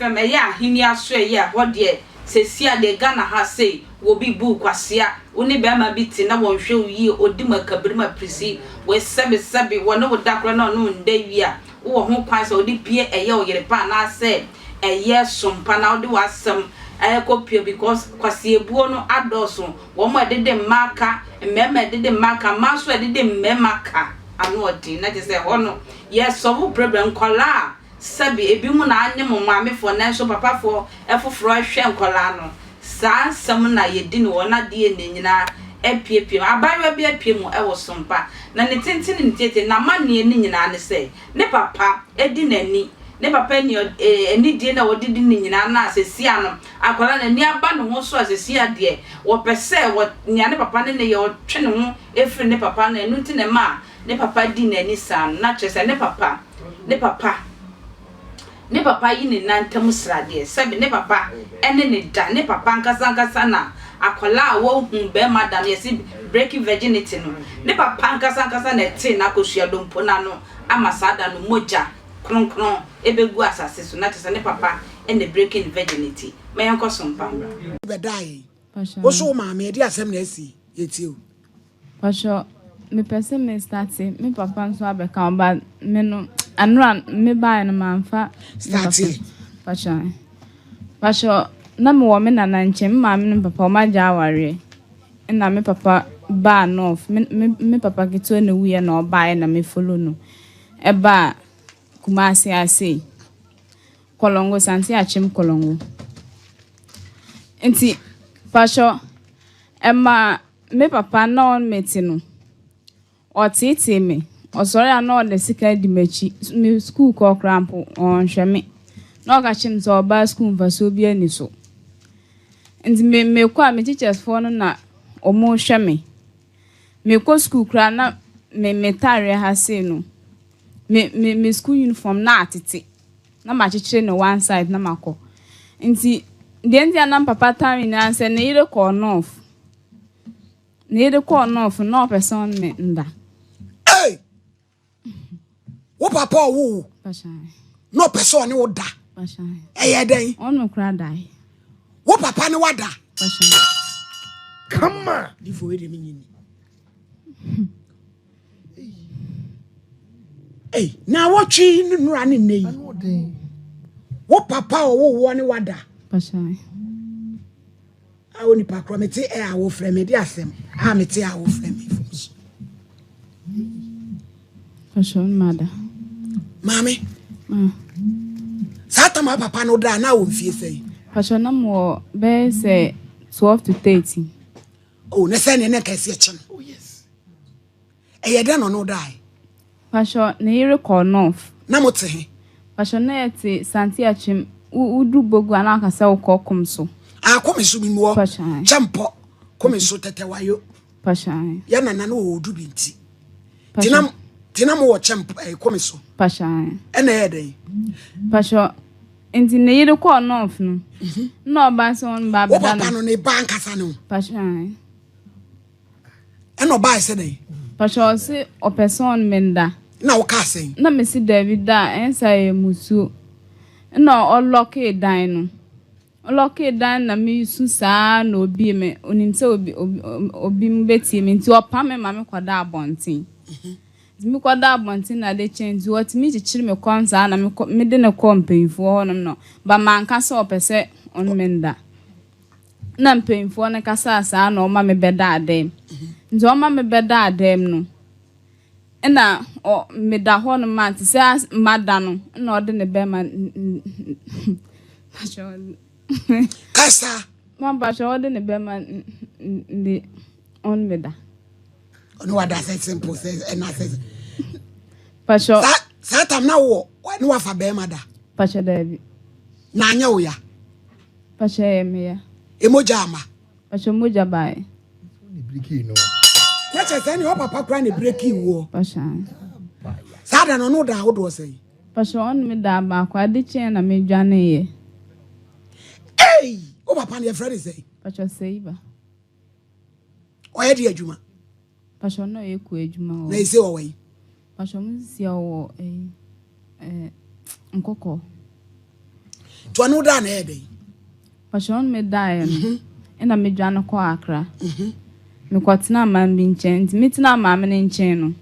FM ɛyɛ ahenni asoɛeɛ a hɔ deɛ sesia deɛ Ghana ha sei wɔ bi bu kwasea wo ne bɛɛma bi te na wɔnhwɛ wo yie ɔdi mu akabiri mu apirisi wei sɛbe sɛbe wɔne wo da koraa na ɔne wo nda wie a wowɔ ho kwan sɛ wode pie ɛyɛ wo yere pa anaasɛ ɛyɛ som pa na wode w'asɛm ɛkɔ pie because kwaseabuo no adɔɔso wɔn a ɛdede mmaa ka mmarima a ɛdede mmaa ka mmaa nso a ɛdede mmarima ka ano ɔden na kyerɛ sɛ ɛhɔ no yɛ sɔbo brɛbrɛ nkwadaa a Sɛbe ebinom na anyem maamefoɔ nanso papafoɔ foforɔ hwɛ nkwadaa no. Saa nsɛm na yɛdi no wɔ na DNA nyinaa apiepie mu. Abaayewa bi apue mu wɔ Sompa na ne tenten ne ne tietie, n'amanneɛ no nyinaa ne sɛ ne papa di n'ani, ne papa ani anidie no a ɔde di no nyinaa no a sesia no akwadaa no ani aba ne ho so a sesia deɛ wɔpɛ sɛ wɔ nea ne papa ne no yɛ ɔtwe ne ho firi ne papa no ɛno nti na ɛmaa ne papa di n'ani saa no, na kyerɛ sɛ ne papa, ne papa, ne papa yi ne nan ntam sradeɛ, sɛbe ne papa ne ne da, ne papa ankasa ankasa na akwadaa a wahu barima da no, yɛse breaking virginity no, ne papa ankasa ankasa na ɛtee n'akosua dompo no ano ama saa da no mogya kronkron bɛgu asase so, na kyerɛ sɛ ne papa na breaking virginity. Ma yɛnkɔ so mpa mmra. Bɛdaa yɛn. Wo so wo maame, ɛde asɛm na asi, yɛtie o. Pakyɛ mepɛ sɛ me starte me papa nso abɛka ho but me no anora me baeɛ no manfa me papa pakyɛ pakyɛ na me wɔ me nana nkyɛn me maame ne me papa wɔn agya awareɛ ɛna me papa baa north me me me papa ketewa na ewuiɛ na ɔbaeɛ na me follow no ɛbaa Kumasi ase Kɔlɔngo Sante Akyem Kɔlɔngo nti pakyɛ ɛma. Me papa na ɔne me te no, ɔteetee me. Ɔsɔre a na ɔde sekan di m'akyi. Me sukuu kɔ koraa mpo, ɔnhwɛ me. Na ɔka kyerɛ me sɛ ɔbaa sukuu mfasoɔ biara nni so. Nti me mekɔ a me teachersfoɔ no na wɔhwɛ me. Mekɔ sukuu koraa na me me taareɛ ha sei no, me me me sukuu uniform na atete. Na makyekyere no one side na makɔ. Nti deɛ nti a na me papa tan me nyinaa ne sɛ ne yere kɔɔ North. Ne yere kɔɔ North no, na ɔpɛ sɛ ɔne me nda. Hey! Wo papa ɔwo wo. Na ɔpɛ sɛ ɔne wo da. Ɛyɛ dɛn? Ɔno kora dae. Wo papa ne wada. Kama. Difo wei de me nyini. Ei, na awɔtwe ne nnora ne nnɛ yi. Wo papa ɔwo woɔ ne wada. A onipa korɔ mete ɛ a wofrɛ me de asɛm a mete a wofrɛ me fon so. Maame, saa tam a papa no da na wɔ mfie sɛn? Pastor na mo bɛyɛ sɛ 12 to 13. Oh, ne sɛ ne ne kɛse ɛkyɛ no. Oh yes. Ɛyɛ dɛn na ɔne wo dae? Pastor, ne yere kɔɔ North. Na mo te he? Pastor, na yɛte Sante Akyem. Wo woduru Bogu a na waka sɛ wokɔ Komso. Ah, Komeso mi mu hɔ. Pastor, ae. Kyɛmpɔ, Komeso, Tɛtɛwayo. Pastor, ae. Yɛ nana no wɔ Odu bi nti. Pastor. Tina, tina mo wɔ Kyɛmpɔ, eh, Komeso. Pastor, ae. Ɛna ɛyɛ dɛn? Pastor, nti ne yere kɔɔ North no. Na ɔba sɛ ɔno ba Wo abɛda papa no. no ne ba ankasa ne ho. Pastor, ae. Ɛna ɔbae sɛ dɛn? Pastor ɔse ɔpɛ sɛ ɔne me nda. Na wokaa sɛn? Na mese daabi da a ɛnsa yɛ musuo. Ɛna ɔlɔkee dan no. Ɔlɔkee dan no na mesu saa na obie me. Onim sɛ obi obi obi mu bɛtie me nti ɔpam me ma me kɔda abɔnten. Nti me kɔda abɔnten na ade kyee nti ɔtumi kyekyere me kɔn saa na mekɔ mede no kɔɔ mpanyinfoɔ hɔnom no ba manka sɛ ɔpɛ sɛ ɔne me nda. Nna mpanyimfoɔ no kasaa saa na ɔma me bɛdaa dɛm. Nti ɔma me bɛdaa dɛm no, nna ɔ meda hɔ nom a te sɛ as mada no, nna ɔde ne bɛma Kasa! Ma mpakyɛ ɔde ne bɛma de ɔne me da. Ɔne wada sɛ simple sɛ ɛna sɛ. Pakyɛ. Saa saa tam na wɔ ne wafa bɛrima da. Pakyɛ daabi. Na anyɛ wo ya. Pakyɛ ɛyɛ me ya. Emogya ama. Pakyɛ mogya bae. Na kyɛ sɛ ne ɔpapa kora ne breki woɔ. Pakyɛ. Saa da no ɔno da ahodoɔ sɛn. Pakyɛ ɔne me daa baako ade kyeɛ na me dwaneeɛ. Ei! Wo papa no yɛfrɛ ne sɛn? Pakyɛ Seiba. Ɔyɛ de adwuma. Pakyɛ na ɔyɛ kuo adwuma wɔ. Na ese ɔwɔ yi. Pakyɛ mo sisi ɔwɔ ɛyi ɛɛ nkɔkɔ. Nti ɔne wo daa na ɛyɛ dɛn? Ɔhyɛ ɔne me daeɛ no, ɛna medwane kɔɔ Accra. Mekɔtenaa maame bi nkyɛn. Nti metenaa maame no nkyɛn no,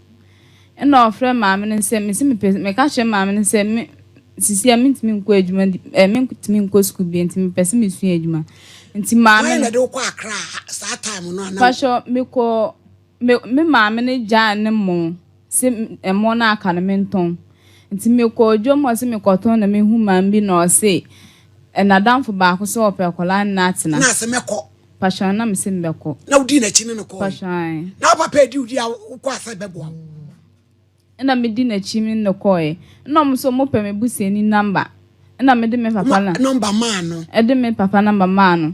ɛna ɔfrɛɛ maame no sɛ, mese mepɛ, meka kyerɛɛ maame no sɛ me, sisi a mentumi nkɔ adwuma, eh, mentumi nkɔ sukuu bio, nti mepɛ sɛ mesua adwuma. Nti maame no. Hwan na ɛde wo kɔ Accra saa time no anaa? Pakyɛ, mekɔ Me me maame no gyaa ne mo se ɛmo no aka no mentɔn. Nti mekɔɔ dwom hɔ se mekɔtɔn na mehu maame bi na ɔse nadamfo baako sɛ ɔpɛ akwadaa no ne atena. Na se mɛkɔ. Pahyɛn na mese mebɛkɔ. Na wodii n'akyi ne no kɔɔe. Pahyɛn ae. Na wo papa adi wo di a wokɔ a sɛ bɛboa wo. Nna medi n'akyi me ne no kɔɔɛ. Nna ɔmo nso ɔmo pɛ me busuani number. Nna mede me papa na. Number maa no. Ɛde me papa number maa no.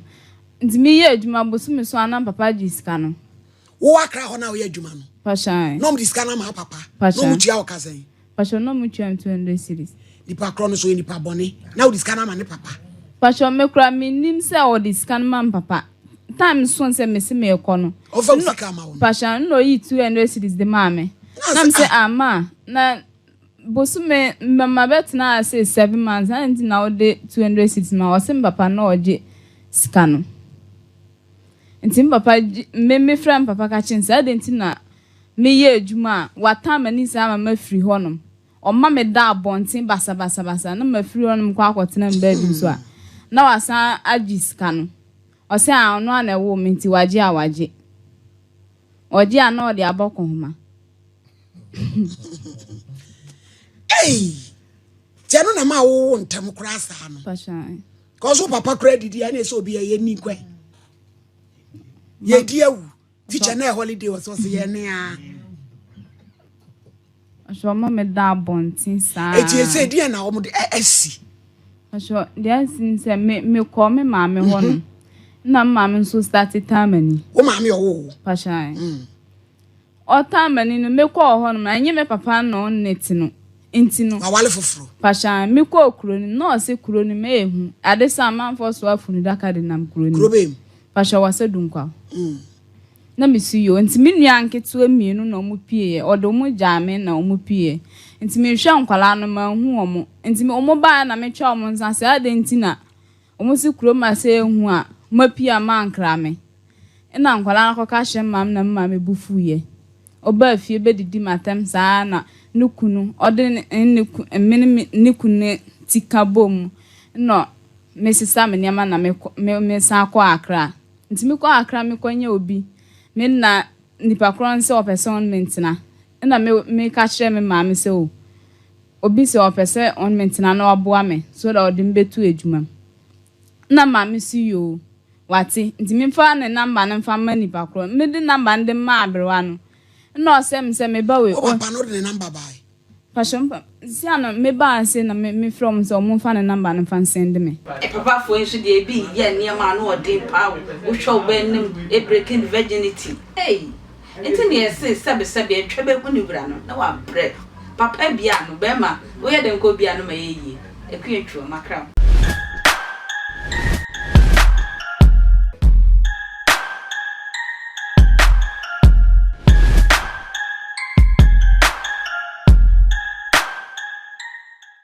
Nti me yɛ adwuma bosome so a na papa gye sika no. Wo wɔ Accra hɔ na woyɛ adwuma no? Pahyɛn. Na ɔmo de sika no ama wo papa? Pahyɛn. Na ɔmo tua wo ka sɛn? Pahyɛn na ɔmo tua me 200 cedis. Nipa korɔ no so ɔyɛ nipa bɔne na wode sika no ama ne papa? Pahyɛn me koraa me nnim sɛ ɔde sika no ma me papa. Time so sɛ mese merekɔ no. Ɔmfa wo sika ama wo no. Pahyɛn nna ɔyii 200 cedis de maa me. Na mese ah ma na bosome mabɛtena ase 7 months adɛn nti na wode 200 cedis ma me? Ɔse me papa na ɔgye sika no. Nti me papa gye me mefrɛ me papa ka kyerɛ no sɛ adɛn nti na meyɛ adwuma a watan m'ani saa ama mafiri hɔnom. Ɔma meda abɔnten basabasabasa na mafiri hɔnom kɔ akɔtena me baabi nso a, na wasan agye sika no. Ɔse ah ɔno ara na ɛwoo me nti wagye a wagye. Ɔgye a na ɔde abɔ kɔnhoma. Ei! Nti ɛno na ma wowo ntɛm koraa saa no. Kɔso wo papa koraa didi a ɛna ɛsɛ obi ɛyɛ ni kwan. Yɛdi awu. Teacher na holiday wɔ so ɔsɛ yɛ ne a. Ɔsɛ ɔma me da abɔnten saa. Eti ɛsɛ deɛ na wɔn de asi. Ɔsɛ deɛ asi ne sɛ me me kɔ me maame hɔ no. Na me maame nso start taa m'ani. Wo maame ɔwɔ wo? Pahyɛn. Ɔtaa m'ani no, mekɔɔ hɔ nom, ɛnyɛ me papa na ɔne no te no nti no. Wawale foforo. Pahyɛn, mekɔɔ kuro no mu, na ɔse kuro no mu ɛyɛ hu, ade sa amanfoɔ soa funudaka de nam kuro no mu. Kuro bɛn mu? Pahyɛn, Wassa Dunkwaw. Na me su yoo, nti me nua nketewa mmienu na ɔmo pieeɛ, ɔde ɔmo gyaa me na ɔmo pieeɛ. Nti mehwɛ nkwadaa no, manhu ɔmo. Nti ɔmo baeɛ na metwaa ɔmo nsa sɛ adɛn nti na ɔmo se kurom ha sɛ ɛhu a, moapue a moankra me. Nna nkwadaa no akɔka akyerɛ me maame na me maame bo fuiɛ. Ɔbaa fie bɛdidi m'atɛm saa ara na ne kunu, ɔde ne ne ku me ne me ne kunu no ti ka bɔɔ mu na mesesa me nneɛma na mekɔ me mesan kɔɔ Accra. Nti mekɔɔ Accra mekɔnyɛ obi me nna nipa korɔ no sɛ ɔpɛ sɛ ɔne me ntena. Ɛna me meka kyerɛɛ me maame sɛ o obi sɛ ɔpɛ sɛ ɔne me ntena na waboa me so that ɔde me bɛtu adwuma mu. Nna maame se yoo, wate, nti memfa ne number no mfa mma nipa korɔ. Mede number no de maa aberewa no, nna ɔsɛ me sɛ me ba wei Wo papa no wode ne number bae? Pakyɛ mpa, sesia no me baa ase na me me frɛ ɔmo sɛ ɔmo mfa ne number no mfa nsɛnde me. Papafoɔ yi nso deɛ ebi yɛ nneɛma ano ɔden paa o, wohwɛ wo ba anim breaking virginity ei, nti na yɛse sɛbe sɛbe atwa bɛhu ne wura no na wabrɛ, papa bia no bɛɛma woyɛ dɛn kɔ bia no ma ɛyɛ yie, Akua Twuo, makra wo.